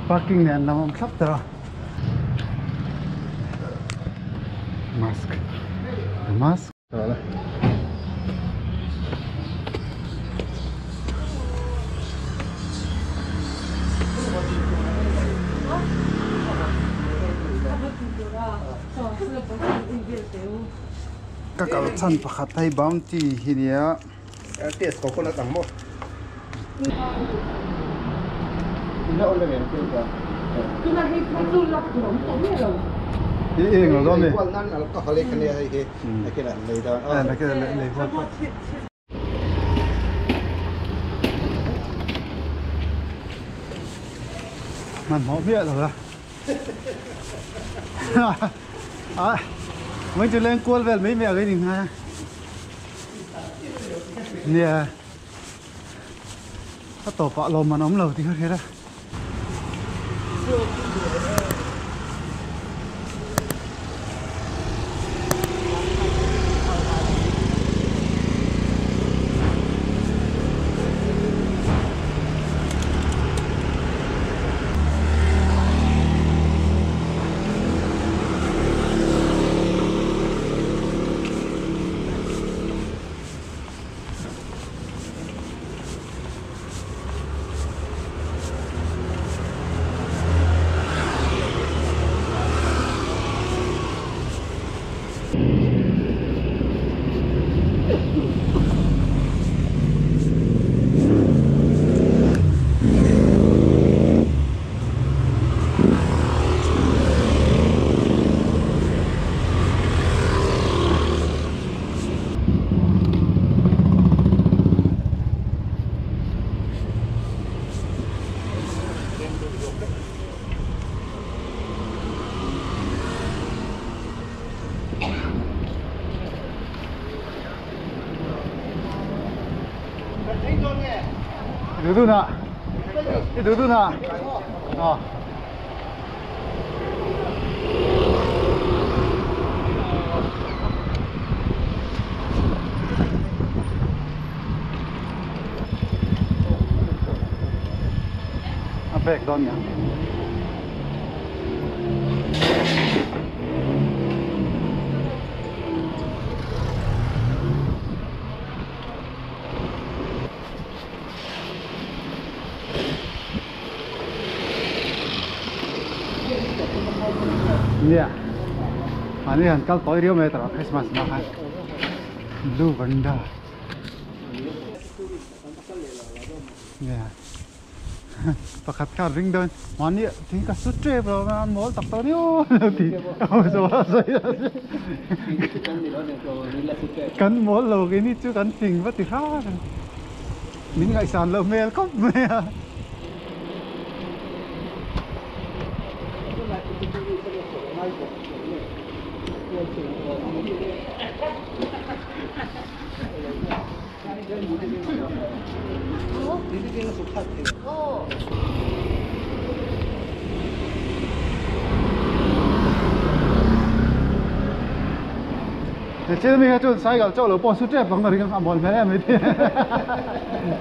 Parking nen lam awm thlap tawh a. Mask mask. Ka kal chhan pakhat hei bounty hi nia. Test coconut ang maw? I eng lo dawn ni. Hmanhmawh hmiah lo la. A mai chu leng kual vel mai mai a ni nghal a. Nia a tawpah lawm an awm lo tih ka hria a. I duh dun a i duh dun a aw. A pek dawn nia. Nia mahni han kal tawi riau mai tawh a Christmas hma khan Blue Vanda nia pakhat kha ring dawn mahni thing ka su tep lo a mawl tak tawh niau a ti kan mawl lo keini chu kan fing va ti hrat a. Min ngaihsan loh hmel khawp mai a. Thil mi kha chuan cycle chauh lo pawh su tep ang ka ring a, a mawl hmel em mai te.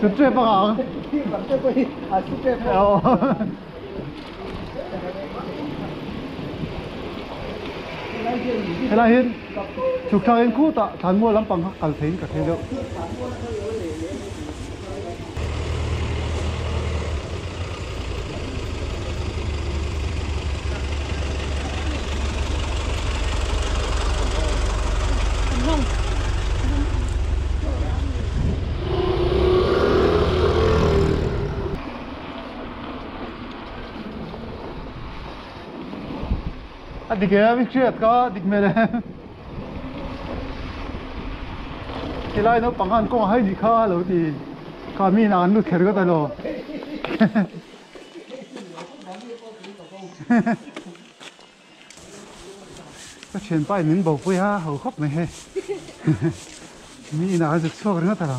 Su tep ang ang. Helai hian chhuk thlak in khutah thlanmual lampang kha kal theiin ka thei deuh. A dik em i hriat kha a dik hmel em tilai naupang khan kawng a hai nih kha a lo ti kha mi inah an lut kher ringawt alo ka thianpa in min bopui a ho khawp mai hei mi inah an zuk chhuak ringawt alo.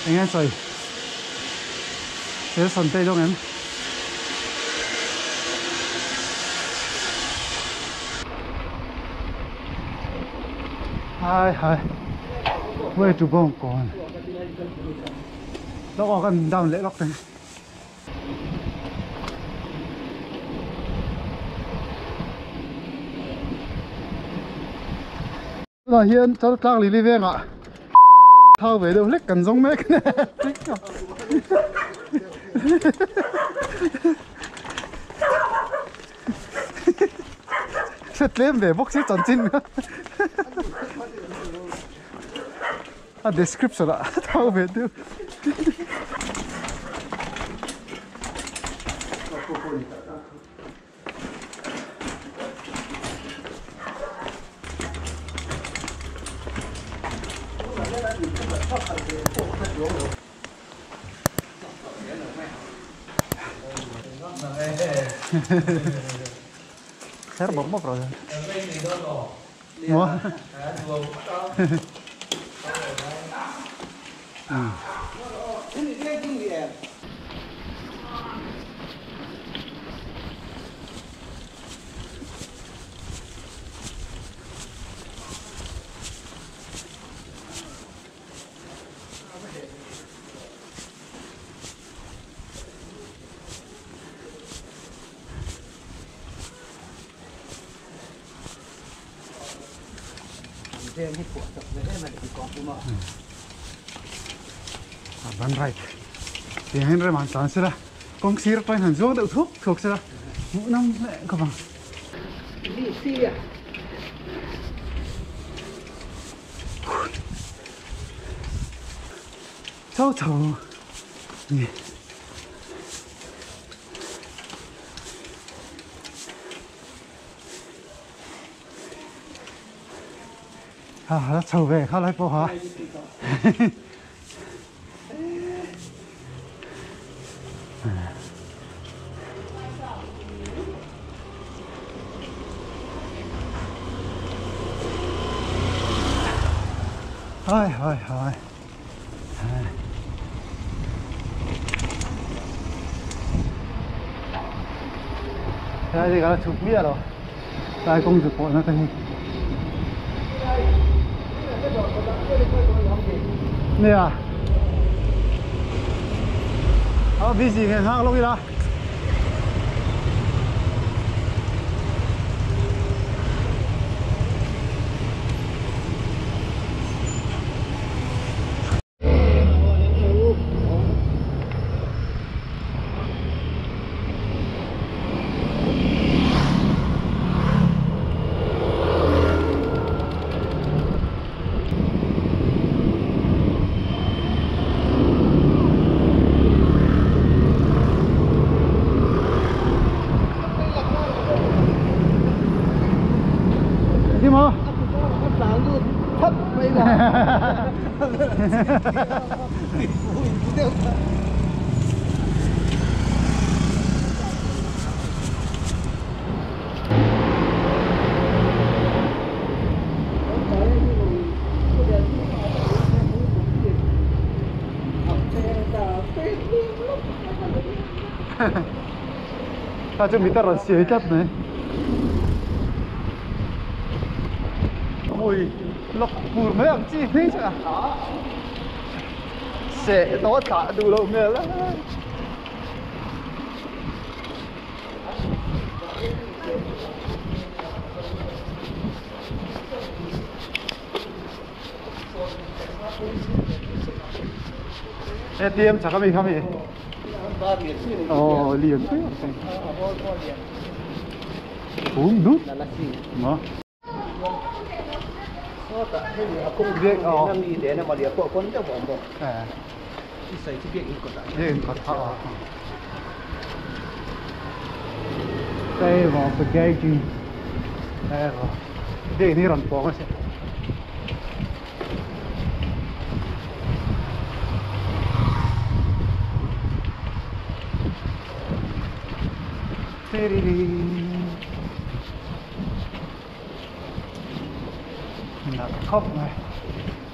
Eng nge sawi thil sawn tei dawng em? Hai hai way to Bawngkawn lawk aw kan down leh lawk teng. Tunah hian Chaltlang Lili vengah thau ve deuh hlek kan zawng mek Hre tlem ve bawk si chanchin a description ah thau ve deuh. Kher bawk bawk rawh maw. A ban right tiang hian rem han tlan sela kawng sir atangin han zuang deuh thuk thuk sela hmuh nawm hle khawp ang. Chho chho ni. Ha la chho ve kha lai pawh ha. Hai hai hai. Helai te kala chhuk miah lo tlai kawng chu pawhna te hi nia a busy nge nghak lawk ila. Đi mà. Ta chu mita rawn siai tlat mai. Mui lawk pur mai ang chi phei chu a. Seh tawh thlah duh loh hmel a. ATM chak ami kha mi oh lian pui ang um du ma Đây vào cái gai gì đây rồi để đi rắn bò cái khóc này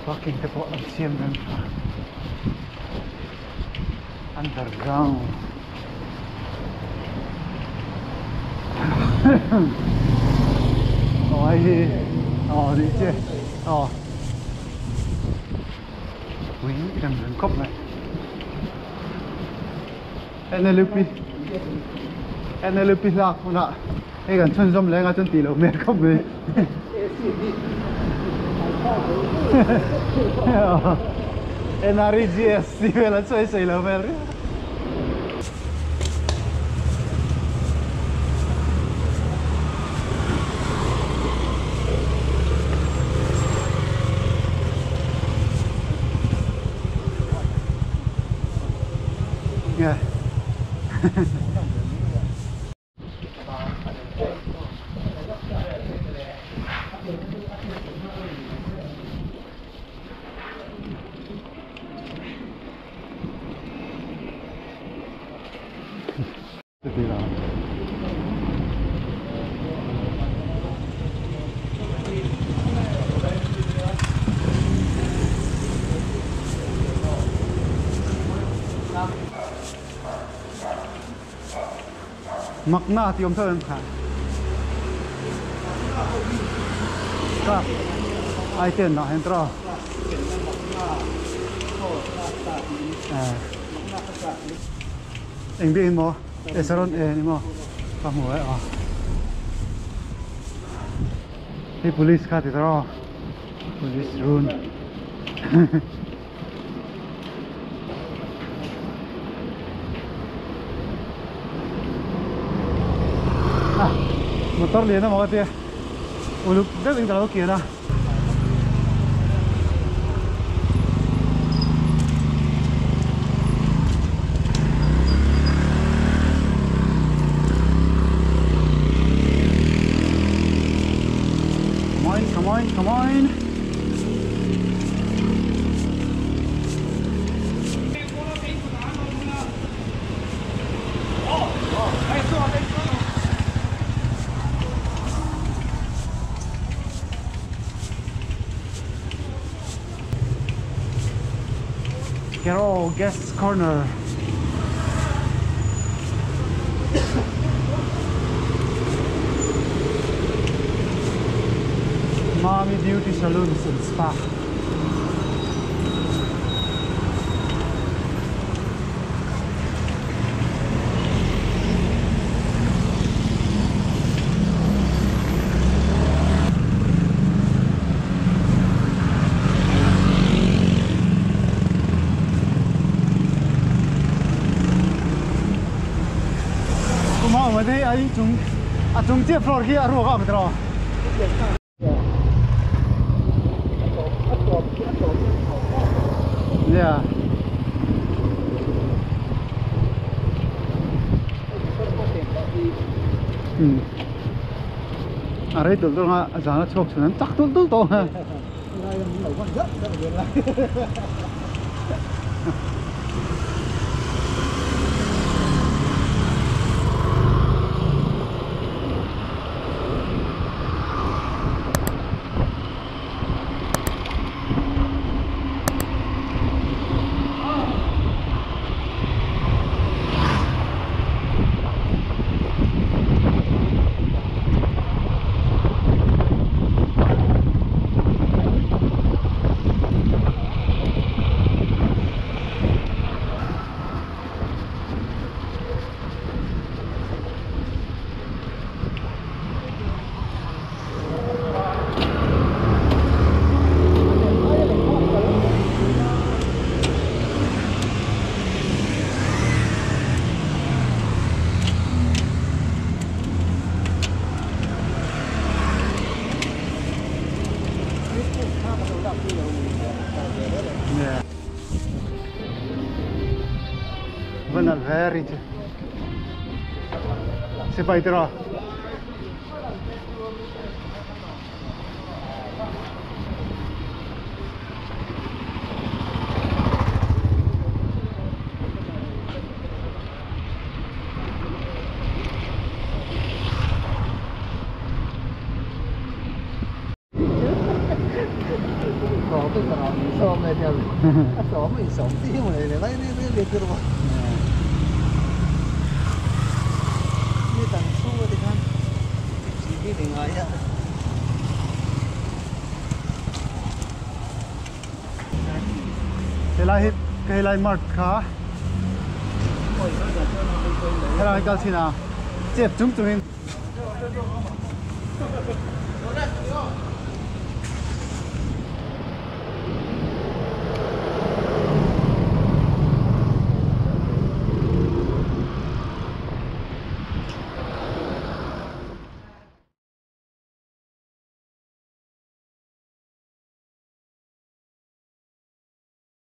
parking te pawh an siam reng kha underground aw hei hi aw ni che. Aw. Ui rem rem khawp mai. NLUP NLUP hlak hunah hei kan chhunzawm leh anga chuan tih loh hmel khawp mai. NREGS tih vel an sawi sawi lo hmel riau. Yeah. Makna tih awm tho em kha ka ai ten ah hian tawh eng bik in maw e saron e ni maw ka hmu e aw hei police kha ti tawh police run Motor lian emaw ka tia uluk deuh in ka lo kian a. Come on, come on, come on. Carol Guest Corner. Mommy Beauty Salons and Spa. A chung chiah floor khi a ruak a ang tiraw. Yeah. A rei tul tul nga a zan a chhuak chhun an chak tul tul tawh a. Very sipai tiraw. Helai hi helai mart kha helai kal thin a chep chung chungin.